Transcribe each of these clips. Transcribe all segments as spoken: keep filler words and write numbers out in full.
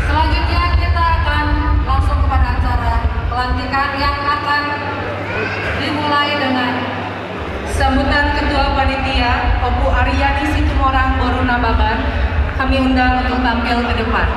Selanjutnya kita akan langsung kepada acara pelantikan yang akan dimulai dengan sambutan Ketua Panitia, Ompu Aryani Situmorang boru Nababan, kami undang untuk tampil ke depan.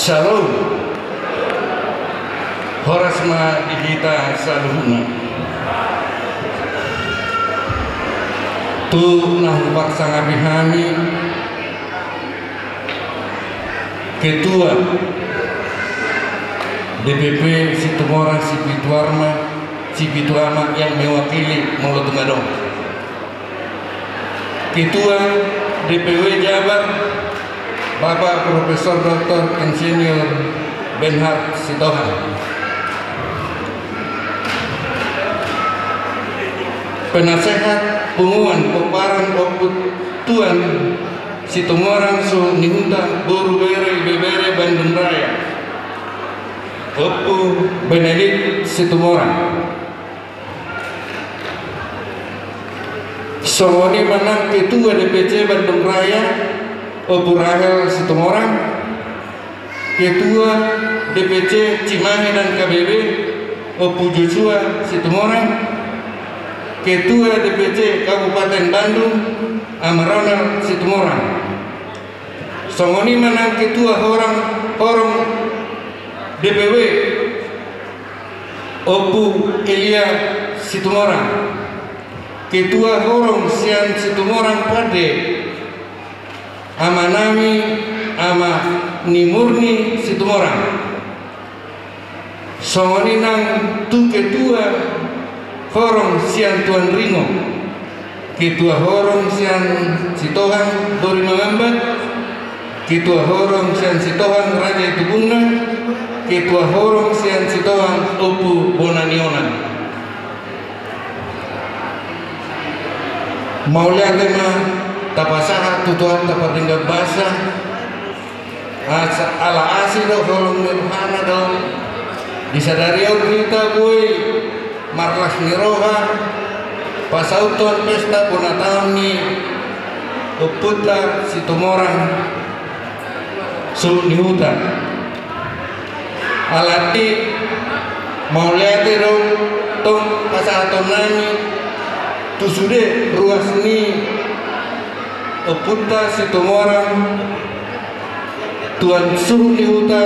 Syalom. Horas ma di hita saluhutna. Tu na huparsangapi hami, Ketua D P P Situmorang Sipitu Ama, Sipitu Ama yang mewakili molo tung adong. Ketua D P W Jabar, Bapak Profesor Doktor Insinyur Benhart Sitohang. Penasehat Punguan Pomparan Ompu Tuan Situmorang Suhut ni Huta boru bere ibebere Bandung Raya, Ompu Benedict Situmorang. Songon i ma nang Ketua D P C Bandung Raya, Ompu Rahel Situmorang, Ketua D P C Cimahi dan K B B, Ompu Joshua Situmorang, Ketua D P C Kabupaten Bandung, Ama Ronald Situmorang. Songon i ma nang Ketua Horong, Horong D P W, Ompu Elia Situmorang, Ketua Horong sian Situmorang Pande, amanami, Ama ni Murni Situmorang. Songon i nang tu Ketua Horong sian Tuan Ringo, Ketua Horong sian Sitohang Dori Mangambat, Ketua Horong sian Sitohang Raja Itubungna, Ketua Horong sian Sitohang Ompu Bona ni Onan. Mauliate ma tapasahat tu Tuhanta pardenggan basa. Asa ala asi do holong ni rohana do di sadari on hita boi marlas ni roha pasauthon pesta bona taon ni ompunta Situmorang Suhut ni Huta. Alani mauliate do tong pasahatonnami tu sude ruas ni ompunta Situmorang Tuan Suhut ni Huta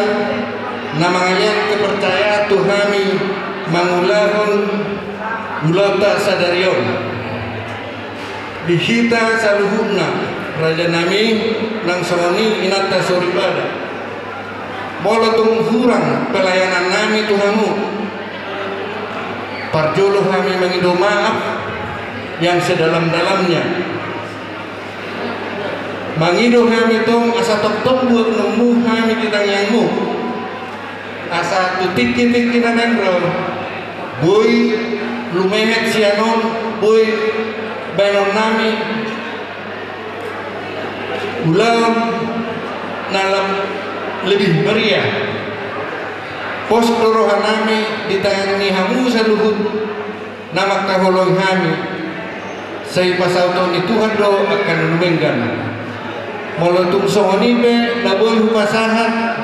na mangalean kepercayaan tu hami mangulahon ulaonta sadari on. Di hita saluhutna, rajanami, nang songon i inanta soripada. Molo tung hurang pelayanannami tu hamu, parjolo hami mangido maaf yang sedalam-dalamnya. Mangido hami tong asa tongtong buat nommu hami di tangiangmu. Asa tu tingki-tingki na naeng ro, boi lumehet sian on, boi baenonnami ulaon na lam-, lebih meriah. Pos do rohanami di tangan ni hamu saluhut na mangkaholongi hami, sai pasauthon ni Tuhan do angka na dumenggan. Molo tung songon i pe na boi hupasahat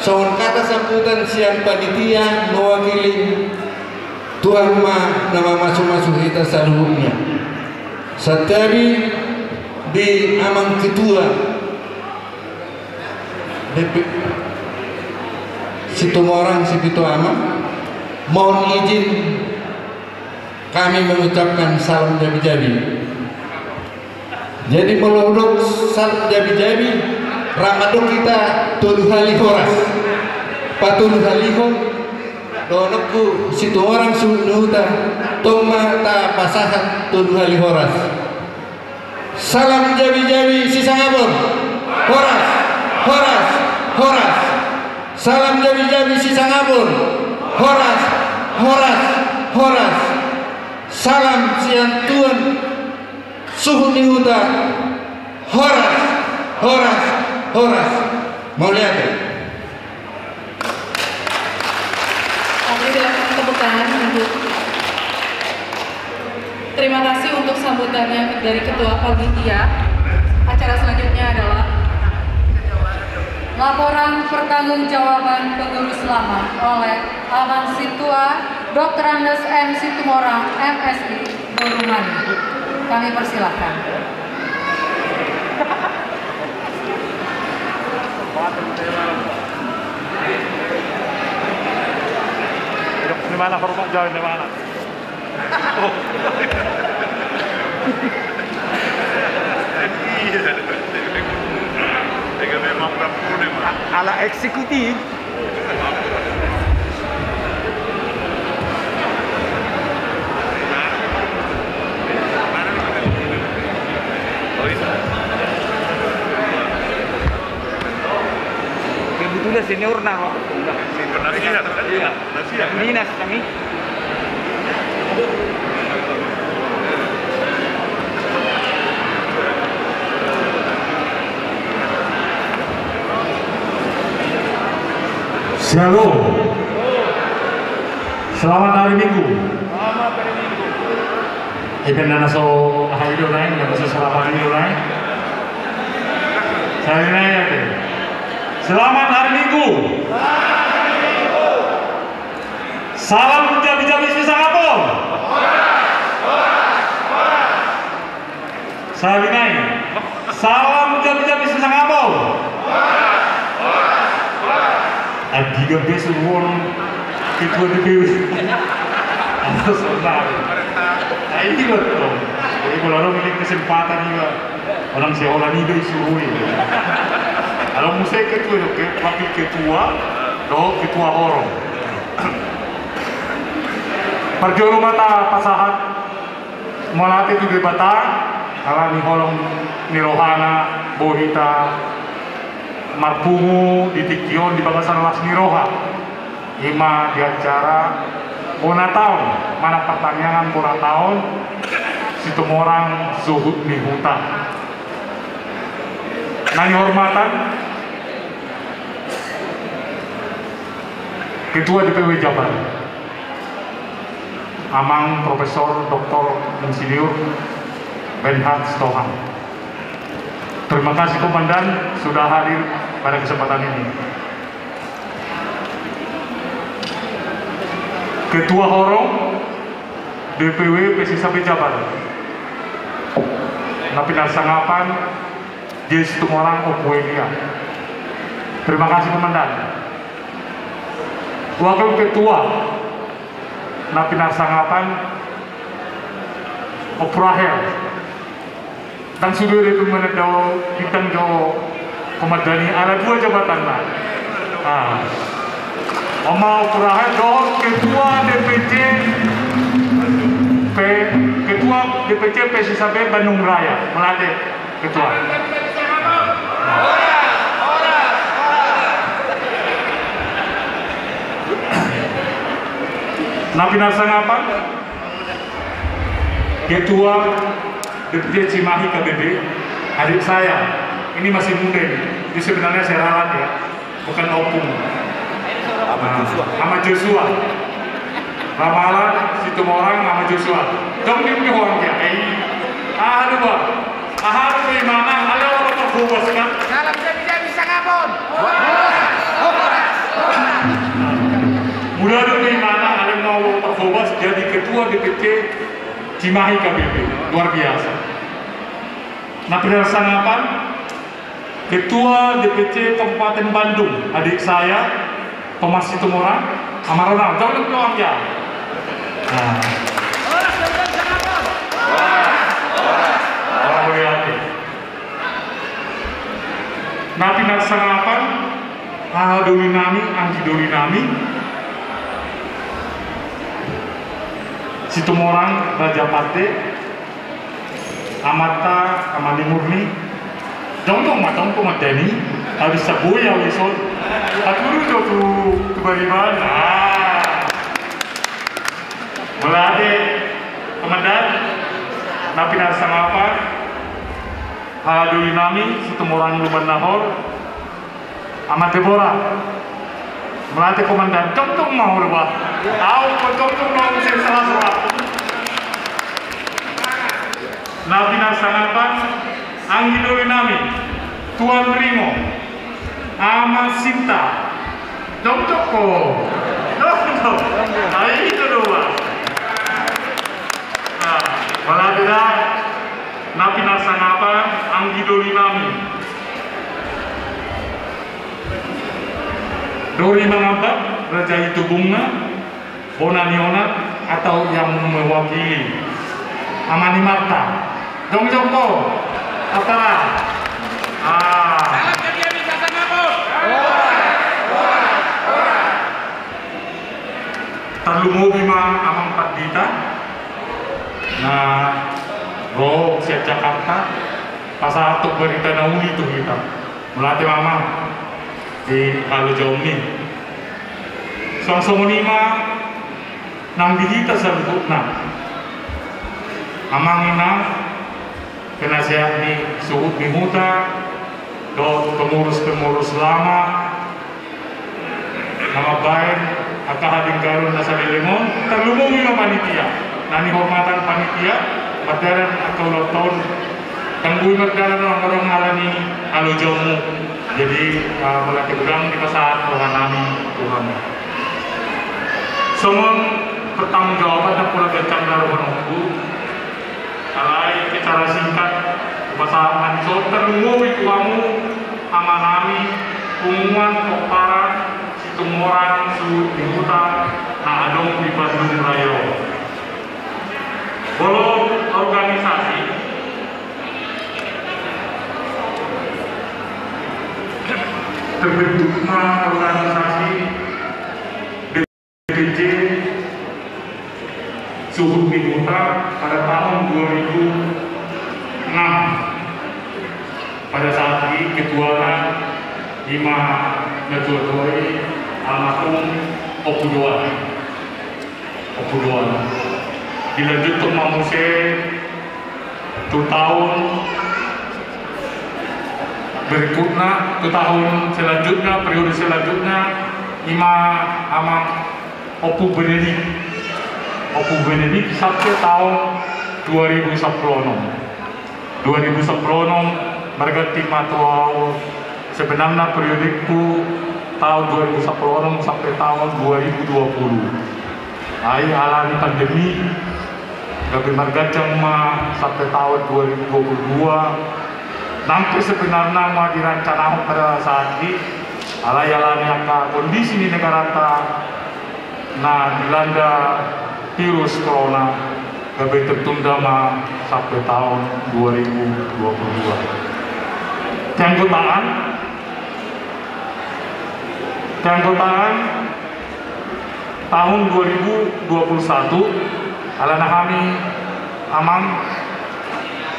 songon kata sambutan sian panitia mewakili, Tuhan ma na mamasu-masu hita saluhutna. Santabi di amang ketua D P Situmorang Sipitu Ama, mohon izin kami mengucapkan salam jabi-jabi. Jadi molo hudok salam jabi-jabi, rap mandok hita tolu hali horas. Patoluhalihon dohononku Situmorang Suhut ni Huta, tong ma tapasahat tolu hali horas. Salam jabi-jabi Sisangabon. Horas, horas, horas. Salam jabi-jabi Sisangabon. Horas, horas, horas. Salam sian Tuan Suhut ni Huta. Horas, horas, horas. Mauliate. Oke, silakan tepuk tangan untuk, terima kasih untuk sambutannya dari Ketua Panitia. Acara selanjutnya adalah laporan pertanggungjawaban pengurus lama oleh Amang Sintua Doktor Andes M Situmorang, M Si, Borumani. Kami persilakan. Di mana hormat jauh di mana? Ala eksekutif. Kebetulan senior na. Iya. Dinas kami. Shalom. Selamat hari Minggu. Ikan dana so ahai do naeng, dana so selamat hari do naeng. Saya naeng ya. Selamat hari Minggu. Salam jabi-jabi sian Sangapong. Salam nai. Salam jabi-jabi sian Sangapong. Andigan be suruon ketua D P W. Apa sonari? Ai di betul. Jadi kalau orang ini kesempatan juga. Orang seolah ni do isurui. Kalau musik ketua, oke, wakil ketua, dohot ketua horong. Parjolo ma tapasahat mauliate tu Debata, ala ni holong ni rohana, boi hita marpungu di tingki on di bagasan las ni roha. Ima di acara bona taon, mana partangiangan bona taon Situmorang Suhut ni Huta. Na nihormatan Ketua D P W Jabar, Amang Profesor Doktor Insinyur Benhard Sitohang. Terima kasih Komandan sudah hadir pada kesempatan ini. Ketua Horong D P W P S I Sabe Jabar, na pinarsangapan J Situmorang Ompu Elia. Terima kasih Komandan. Wakil Ketua na pinarsangapan Ompu Rahel. Ndang sude do i tu mana dao bintang do Komandan i, ala dua jabatanna. Ah. Oma Ompu Rahel dohot Ketua D P C P, Ketua D P C P S I Sabe Bandung Raya. Mauliate Ketua. Na pinarsangapan Ketua D P C Cimahi K B B, adik saya. Ini masih muda ini. Ini sebenarnya saya ralat ya, bukan opung. Ahmad Joshua. Ahmad Joshua. Ramalan Situmorang Ahmad Joshua. Jong di hoang dia. Eh. Aduh, Bang. Aha do pe imana, ale molo parhobas kan? Salam jabi-jabi Sangapong. Mula do pe imana, ale molo parhobas jadi ketua D P C Cimahi K B B. Luar biasa. Na pinarsangapan Ketua D P C Kabupaten Bandung, adik saya, Thomas Situmorang, Ama Ronald, jawab dong ya. Nah. Orang melihat. Na pinarsangapan, aha doli nami, anggi doli nami, Situmorang Raja Pate, Amanta, Ama ni Murni. Jongkong ma, jongkong ma Dani. Habis saboi ya wison. Aku dulu jauh tu, tu Bariban. Ah. Mauliate, teman Na pinarsangapan, haha doli nami, Situmorang Lumban Nahor, Ama Debora. Mauliate Komandan, jongjong ma ho, bah. Au, jongjong ma ho, sing salah-salah. Na pinarsangapan, anggi doli nami, Tuan Ringo, Ama Sinta. Jongjong ho. Jongjong. Ai, ito do, bah. Nah, mauliate da, na pinarsangapan, anggi doli nami. Dori Mangambak, Raja Itubungan, Bona ni Onak, atau yang mewakili, Ama ni Marta. Jongjong ho. Apa? Ah. Tarlumobi ma Amang Pandita, na ro sian Jakarta, pasahat barita na uli tu hita. Mauliate ma, Amang, di halojaon i. Suang songon i ma nang di hita saluhutna. Amang, Inang, penasehat ni suhut ni huta, dohot pengurus-pengurus lama, na mambahen angka hadenggaron na saleleng on, tarlumobi ma panitia. Na nihormatan panitia, mardalan angka ulang tahun, anggo i mardalan orang-orang ala ni halojaonmu. Jadi, ah, mauliate godang dipasahat roha nami tu hamu. Songon pertanggungjawaban na pola ganjang na rohanonku, alai secara singkat, hupasahat ma dison, tarlumobi tu hamu ama nami, punguan pomparan Situmorang suhut ni huta na adong di Bandung Raya on. Molo organisasi, terbentuk ma organisasi D P C Suhut ni Huta pada tahun dua ribu enam. Pada saat i ketuana ima na tua-tua i, almarhum Ompu Doan. Ompu Doan. Dilanjuthon ma muse tu taon berikutna, tu taon selanjutna, periode selanjutna, ima Amang Ompu Benedik. Ompu Benedik sampe taon dua ribu sampulu onom. Dua ribu sampulu onom marganti ma tu au, sebenarna periodengku taon dua ribu sampulu onom sampe taon dua ribu dua pulu. Ai ala ni pandemi, gabe marganjang ma sampe taon dua ribu dua pulu dua. Nang pe sebenarna ma dirancanahon pada saat i, alai ala ni angka kondisi ni negaranta na dilanda virus corona, gabe tertunda ma sampe taon dua ribu dua pulu dua. Keanggotaan, keanggotaan taon dua ribu dua pulu satu, alana hami Amang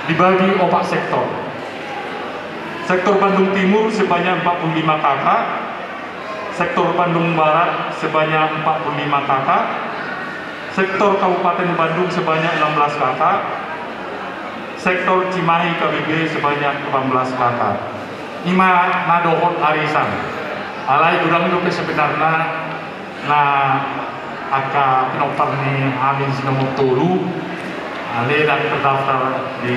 dibagi opat sektor. Sektor Bandung Timur sebanyak empat puluh lima K K, Sektor Bandung Barat sebanyak empat puluh lima K K, Sektor Kabupaten Bandung sebanyak enam belas K K, Sektor Cimahi K B B sebanyak delapan belas K K. Ima na dohot arisan. Alai godang dope sebenarna na angka pinompar ni hami si nomor tolu, ale ndang terdaftar di,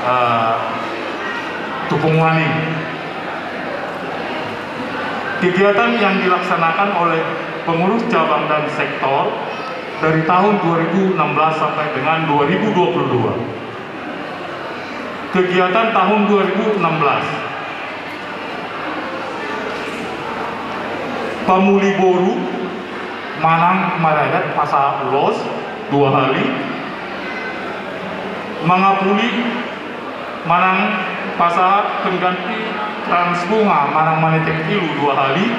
eh, tu punguan i. Kegiatan yang dilaksanakan oleh pengurus cabang dan sektor dari tahun dua ribu enam belas sampai dengan dua ribu dua puluh dua. Kegiatan tahun dua ribu enam belas. Pamuli boru manang maradat pasahat ulos dua hali. Mangapuli manang pasahat pengganti krans bunga manang manetek ilu dua hali.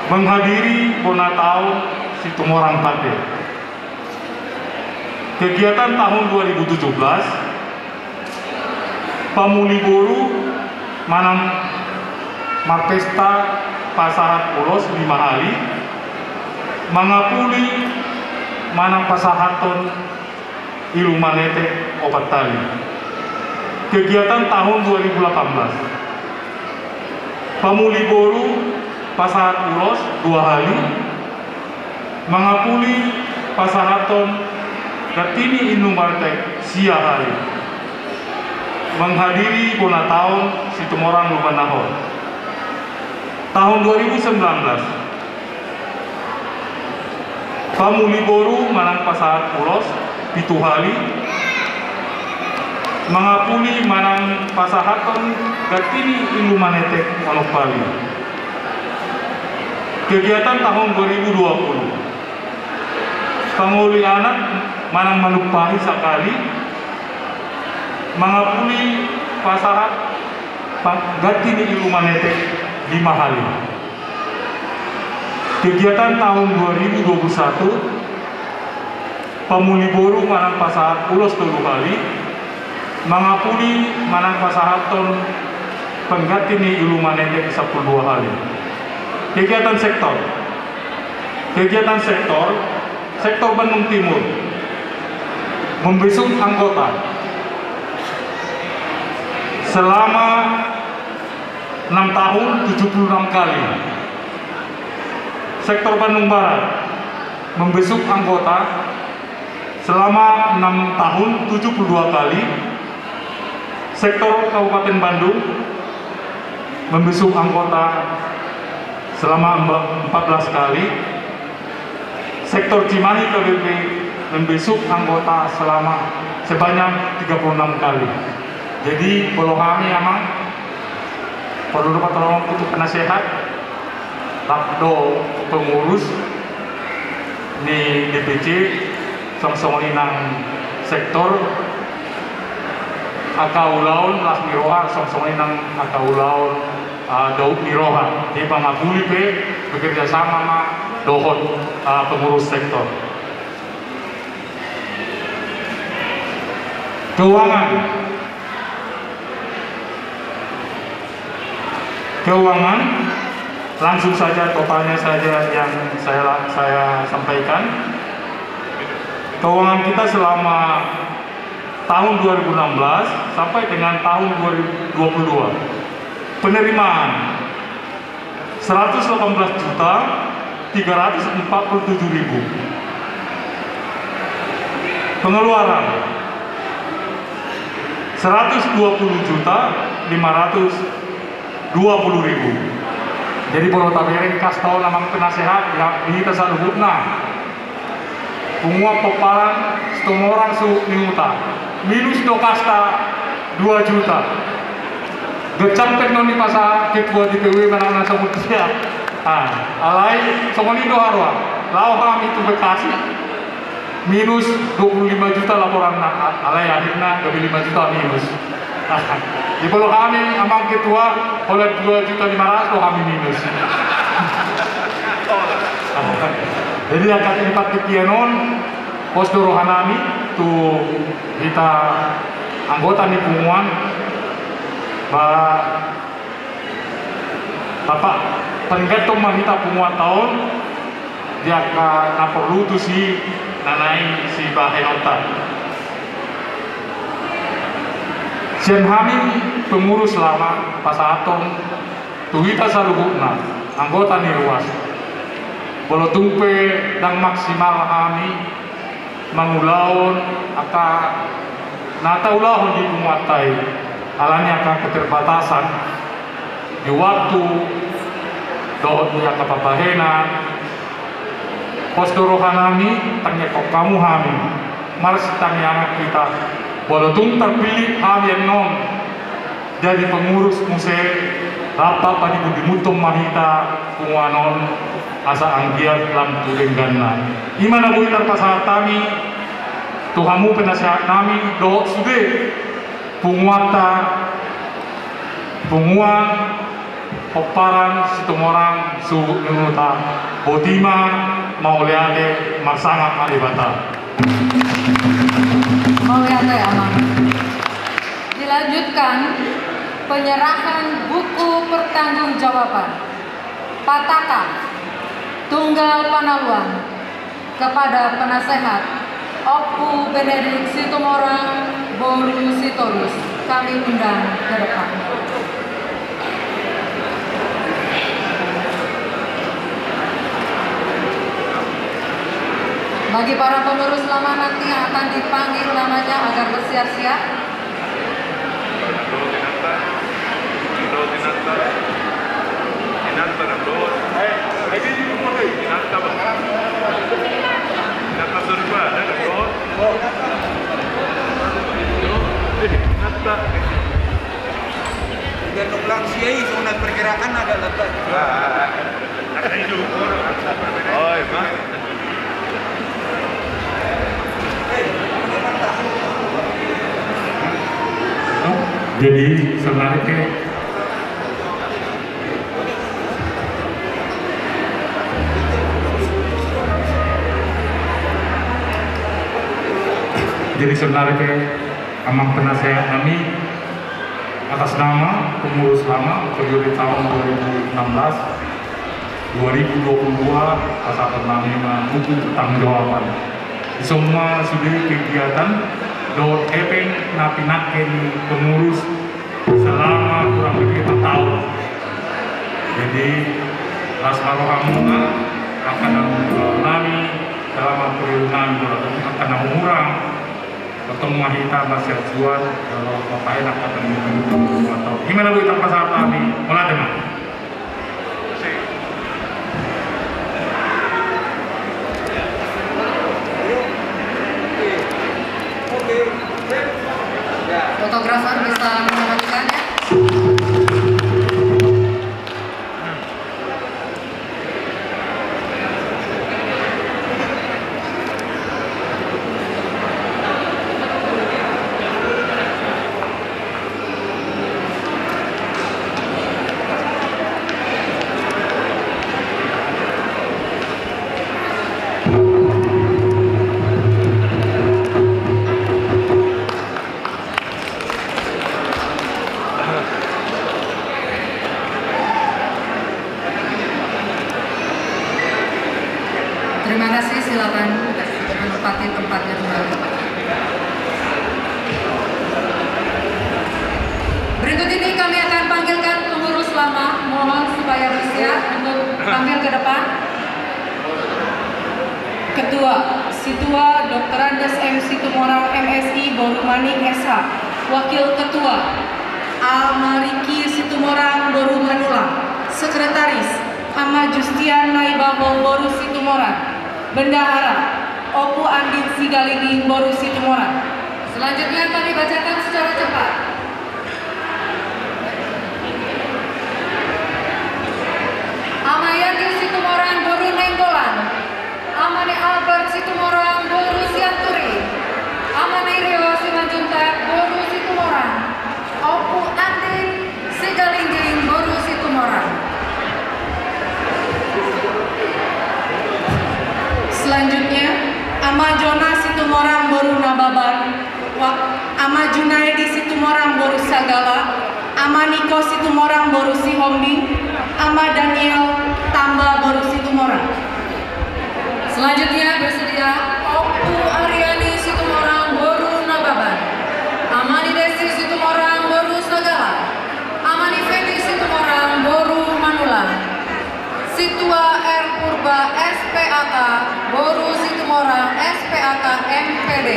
Menghadiri bona taon Situmorang Pande. Kegiatan tahun dua ribu tujuh belas, pamuli boru manang marpesta pasahat ulos lima hali, mangapuli manang pasahathon Ilumanetek opat hali. Kegiatan tahun dua ribu delapan belas. Pamuli boru pasahat ulos dua hali, mangapuli pasahathon Kartini Ilumanetek sia hali. Menghadiri bona taon Situmorang Lumbanahor. Tahun dua ribu sembilan belas. Pamuli boru manang pasahat ulos pitu hali, mangapuli manang pasahathon Kartini Ilumanetek onom hali. Kegiatan tahun dua ribu dua puluh. Pangoli anak manang manumpahi sakali, mangapuli pasahat pa-, Kartini Ilumanetek lima hali. Kegiatan tahun dua ribu dua puluh satu, pamuli boru manang pasahat ulos tolu hali, mangapuli manang pasahathon pengganti ni Ilumanetek sampulu dua hali. Kegiatan sektor. Kegiatan sektor, sektor Bandung Timur membesuk anggota selama enam tahun tujuh puluh enam kali. Sektor Bandung Barat membesuk anggota selama enam tahun tujuh puluh dua kali. Sektor Kabupaten Bandung membesuk anggota selama empat belas kali. Sektor Cimahi K B P membesuk anggota selama sebanyak tiga puluh enam kali. Jadi, molo hami, Amang, porlu do patorang tu penasehat, rap do pengurus ni D P C, songon i nang sektor, angka ulaon las ni roha, songon i nang angka ulaon, ah, daob ni roha. Jadi, mangapuli pe bekerja sama ma dohot, ah, pengurus sektor. Keuangan. Keuangan, langsung saja totalnya saja yang saya, saya sampaikan. Keuangan kita selama tahun dua ribu enam belas sampai dengan tahun dua ribu dua puluh dua. Penerimaan, seratus delapan belas juta tiga ratus empat puluh tujuh ribu. Pengeluaran, seratus dua puluh juta lima ratus dua puluh ribu. Jadi, molo tabereng kas taon, Amang penasehat, ya, di hita saluhutna. Punguan Pomparan Situmorang Suhut ni Huta. Minus do kasta dua juta. Gecampen non i pasa ketua D P W manang na songon dia. Ah, alai songon i do haroa. Laho hami tu Bekasi. Minus dua puluh lima juta laporanna. A-, alai akhirna gabe lima juta minus. Di bolo hami, Amang ketua, holan dua juta lima ratus do hami minus. Jadi, angka di partingkian on, pos do roha nami tu hita anggota ni punguan, ba, Bapak, paringgathon ma hita punguanta on, di angka na porlu tusi na naeng sibahenonta. Sian hami pengurus lama pasahathon tu hita saluhutna anggota ni ruas. Molo tung pe ndang maksimal hami mangulahon angka na taulahon di punguanta i, alani angka keterbatasan di waktu dohot di angka pambahenan, pos do roha nami, tangiangkon hamu hami, marsitangiangan hita, molo tung tarpillit hami annon jadi pengurus muse, rap panimbunimbuthon ma hita punguan on asa anggiat lam tu dengganna. I ma na boi tarpasahat hami tu hamu penasehat nami dohot sude punguanta, punguan Pomparan Situmorang Suhut ni Huta. Boti ma, mauliate, marsangap ma Debata. Mauliate, Amang. Dilanjutkan penyerahan buku pertanggungjawaban Pataka Tunggal Panaluan kepada penasehat Ompu Benedik Situmorang boru Sitorus, kami undang ke depan. Bagi para pengurus lama nanti yang akan dipanggil namanya agar bersiap-siap. Gantung lang sia i, sunat pergerakan agak lambat. Oi, Pak. Jadi sebenarnya ke, jadi sebenarnya ke amang penasehat nami, atas nama pengurus lama periode tahun dua ribu enam belas, dua ribu dua puluh dua, pasahaton nami ma buku pertanggungjawaban. Di semua sude kegiatan dohot hepeng na pinangke ni pengurus selama kurang lebih empat tahun. Jadi las ma rohamuna, angka na nami selama periode nami, angka na hurang. Bertemu ma hita, marsianjuan, jala papaenak hata ni. Ima na boi tapasahat hami, mauliate ma. Fotografer bisa mematikan, ya. Terima kasih, silakan menempati tempatnya kembali. Berikut ini kami akan panggilkan pengurus lama, mohon supaya bersiap untuk tampil ke depan. Ketua, Situa Doktor Andes M Situmorang M Si boru Manik S H. Wakil Ketua, Ama Riki Situmorang boru Manulang. Sekretaris, Ama Justian Naibaho boru Situmorang. Bendahara, Ompu Andin Sigalinging boru Situmorang. Selanjutnya kami bacakan secara cepat. Ama Yati Situmorang boru Nainggolan. Ama ni Albert Situmorang boru Sianturi. Ama ni Rio Simanjuntak boru Situmorang. Ompu Andin Sigalinging boru Situmorang. Selanjutnya, Ama Jona Situmorang boru Nababan. Wa-, Ama Junaedi Situmorang boru Sagala, Ama Niko Situmorang boru Sihombing, Ama Daniel Tamba boru Situmorang. Selanjutnya bersedia Ompu Ariani Situmorang boru Nababan, Ama ni Desi Situmorang boru Sagala, Ama ni Feti Situmorang boru Manulang. Situa R Purba S P A K boru Situmorang S P A K M P D.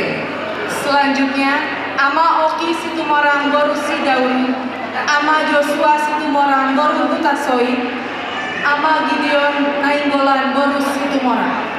Selanjutnya, Ama Oki Situmorang boru Sidaun, Ama Joshua Situmorang boru Hutasoit, Ama Gideon Nainggolan boru Situmorang.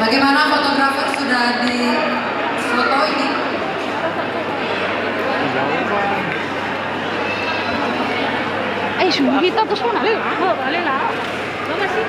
Bagaimana fotografer, sudah difoto ini? Ai, sudah kita tuh semua, Lel. Oh, boleh lah. Makasih.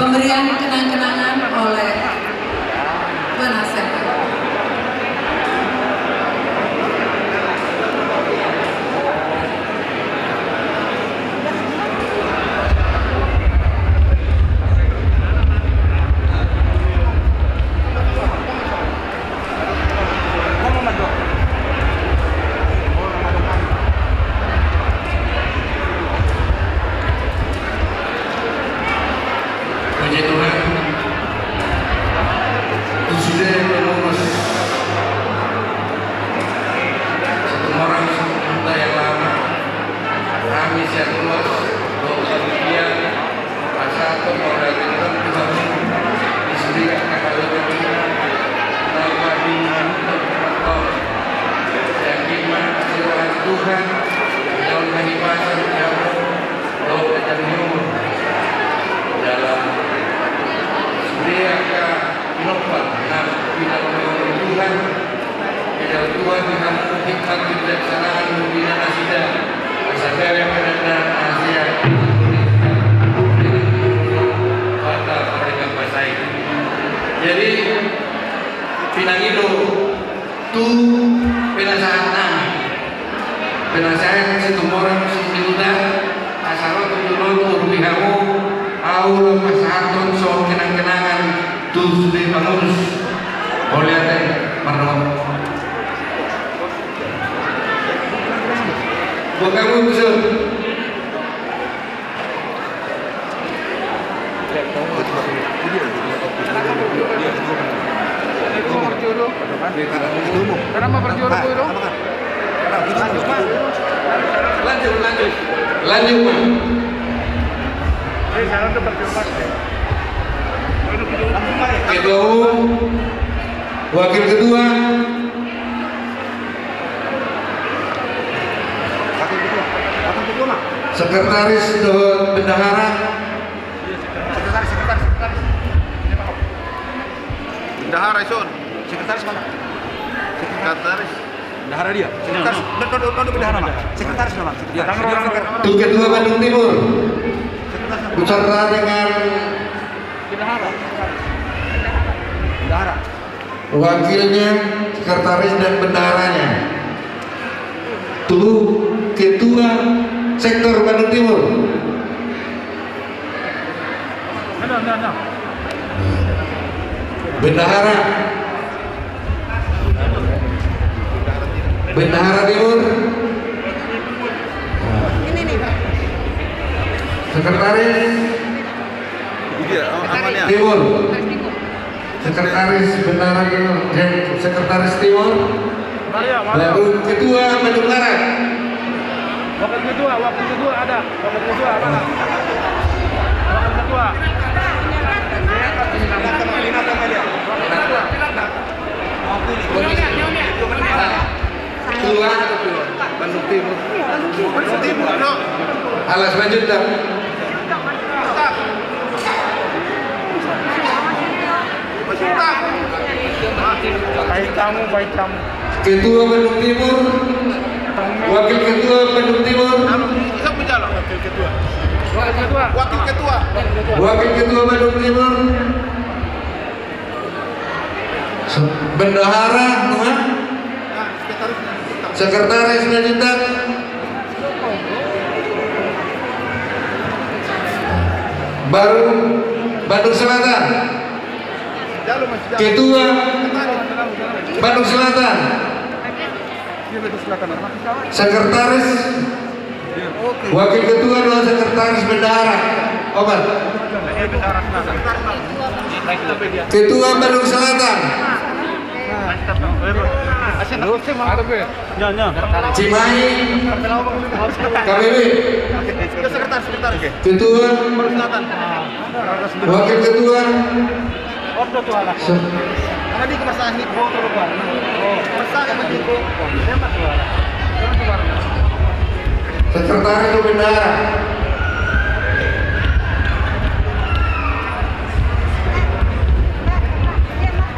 Pemberian kenang-kenangan oleh penasehat. Puji Tuhan, tu sude pengurus Situmorang Simanjuntak yang lama, hami sian ruas, dohot panitia, pasahathon mauliate nami tu hamu di sude angka halomoan, na mardongan tu Tuhan. Sai anggiat ma asi ni roha ni Tuhan, jala ma hipasahat di hamu dohot di hami dalam sude angka pinompar na pinatupa ni Tuhan. Jala Tuhan, di hamu hikmat kebijaksanaan, mambina nasida. Asa bere penanda nasida. Jadi, pinangido tu penasehat nami. Penasehat Situmorang Simanjuntak, asa ro tu jolo urupi hamu, ahu laho pasahathon songon kenang-kenangan tu sude pangurus. Mauliate, mardomu. Buka buku. Lanjut, lanjut. Lanjut, Pak. Ketua umum, wakil ketua, sekretaris dohot bendahara. Sekretaris, sekretaris, sekretaris. Bendahara, ison. Sekretaris mana? Sekretaris. Bendahara dia. Sekretaris. Nonton, nonton, nonton bendahara, Pak. Sekretaris, Pak. Sekretaris. Tu ketua Bandung Timur. Sekretaris. Beserta dengan bendahara. Bendahara. Wakilnya, sekretaris dan bendaharanya. Tu ketua sektor Bandung Timur. Bendahara. Bendahara Timur. Sekretaris. Iya, am-, amannya. Timur. Sekretaris Bendahara Timur, eh, Sekretaris Timur. Baru ketua Bandung Barat. Wakil ketua, wakil ketua ada. Wakil ketua mana? Wakil ketua. Ketua Bandung Timur. Alas, maju, Bang. Baik tamu, baik tamu. Ketua Bandung Timur, Wakil Ketua Bandung Timur. Wakil Ketua. Wakil Ketua. Wakil Ketua Bandung Timur. Bendahara, nunga? Sekretaris lanjutan. Baru Bandung Selatan. Ketua Bandung Selatan. Sekretaris, wakil ketua dohot sekretaris bendahara. Obat. Ketua Bandung Selatan. Cimahi K B B. Ketua. Wakil ketua. Sekretaris bendahara.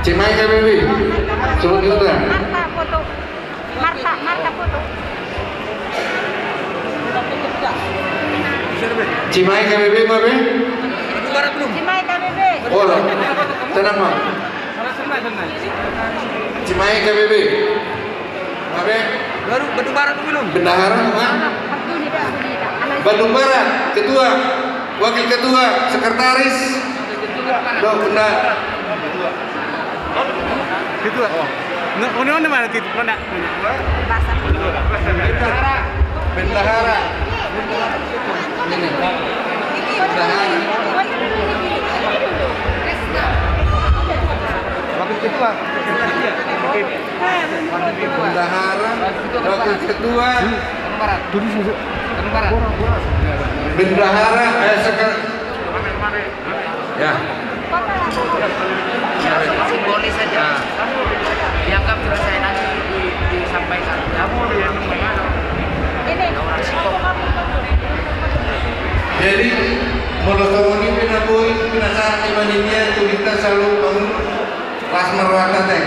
Cimahi K B B. Suruh diundang. Marta, Marta foto. Cimahi K B B ma be? Cimahi K B B. Oh, lah. Tenang, Ma. Cimahi K B B. Ma be? Baru Bandung Barat belum? Bendahara, Ma? Bandung Barat, ketua, wakil ketua, sekretaris. Doh, benda. Ketua. Nggak, ini mana titik mana? Bendahara. Ini. Bendahara. Wakil ketua. Bendahara. Wakil ketua. Bendahara. Eh, sekretaris. Ya. Simbolis saja. Dianggap selesai, nanti di, disampaikan. Jadi, molo songon i pe na boi, penasaran i ma ninna, tu hita selalu bangun. Pas marwata te.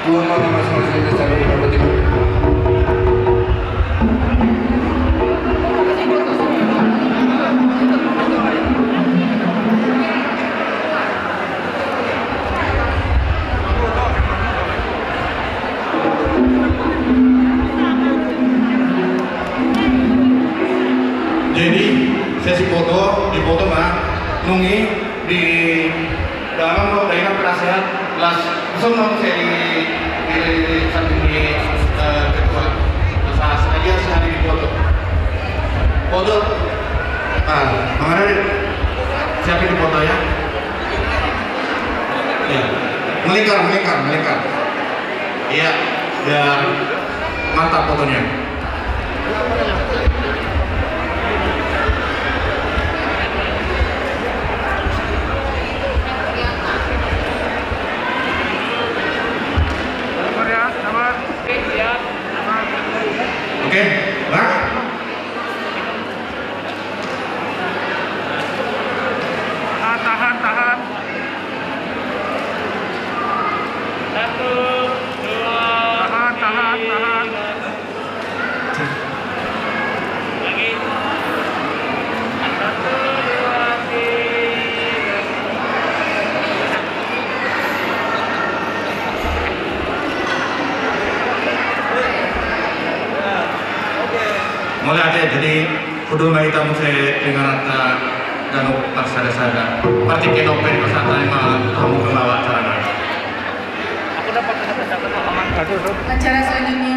Tuan ma mas mas kita cari dapat ibu. Jadi sesi foto, di foto ma nungi di dalam lo daerah penasehat las langsung dong saya di di di samping di eh, ketua. Masa sengaja sengaja di foto. Foto. Ah, mengenai siapa di foto ya? Ya. Melingkar, melingkar, melingkar. Iya, biar mantap fotonya. Oke, Bang. Tahan, tahan, tahan. Satu, dua, tahan, tahan, tahan. Lagi. Satu, dua, tiga. Mauliate, jadi Hudul ma hita muse dengan rata ganup marsada-sada. Partingkian on pe pasahat nami ma hamu pembawa acara nai. Acara selanjutnya